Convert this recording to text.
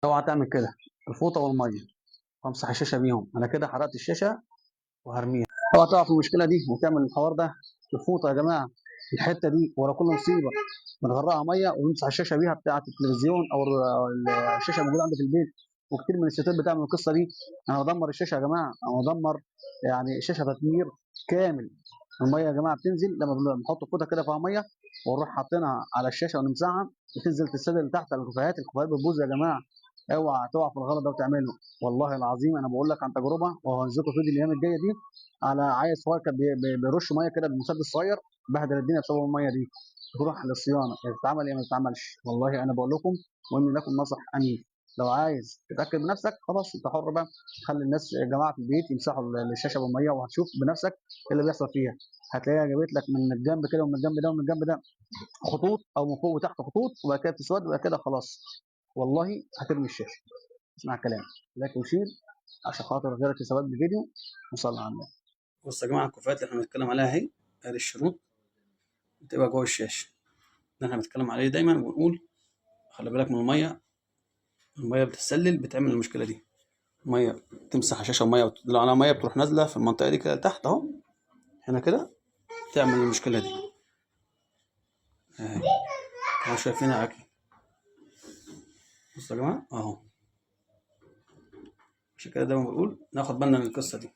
اوعى تعمل كده. الفوطه والمية وامسح الشاشة بيهم، انا كده حرقت الشاشة وهرميها. اوعى تقع في المشكلة دي وتعمل الحوار ده. الفوطه يا جماعة، الحتة دي ورا كل مصيبة، بنغرقها مية ونمسح الشاشة بيها بتاعه التلفزيون او الشاشة الموجودة عندي في البيت. وكتير من الستات بتعمل القصة دي. انا بدمر الشاشة يا جماعة، انا بدمر يعني الشاشة تدمير كامل. المية يا جماعة بتنزل لما بنحط فوطه كده فيها مية ونروح حاطينها على الشاشة ونمسحها، بتنزل تتسدل تحت على الكوفيهات، الكوفيهات بتبوظ يا جماعة. اوعى تقع في الغلط ده وتعمله، والله العظيم انا بقول لك عن تجربه، وهنزلكم فيديو الايام الجاية دي على عيل صغير كان بيرش مية كده بمسدس صغير، بهدل الدنيا بسبب المية دي. تروح للصيانه تتعمل يا ما تتعملش. والله انا بقول لكم وان لكم نصح امين. لو عايز تتاكد بنفسك خلاص انت حر بقى، خلي الناس يا جماعة في البيت يمسحوا الشاشة بالمية وهتشوف بنفسك ايه اللي بيحصل فيها. هتلاقيها جابت لك من الجنب كده ومن الجنب ده ومن الجنب ده خطوط، او من فوق وتحت خطوط، وبعد كده بتسود، وبعد كده خلاص والله هترمي الشاشة. اسمع كلام like و share عشان خاطر غيرك يستفاد بالفيديو، وصلى على النبي. بصوا يا جماعة الكوفيات اللي احنا بنتكلم عليها اهي، ادي الشروط بتبقى جوه الشاشة اللي احنا بنتكلم عليه دايما، وبنقول خلي بالك من المية، المية بتتسلل بتعمل المشكلة دي. المية تمسح الشاشة ومية وتدلع عليها مية بتروح نازله في المنطقة دي كده تحت اهو هنا كده، تعمل المشكلة دي اهي. اهو شايفينها اكيد. بصوا يا جماعة اهو، عشان كده دايما بنقول ناخد بالنا من القصة دي.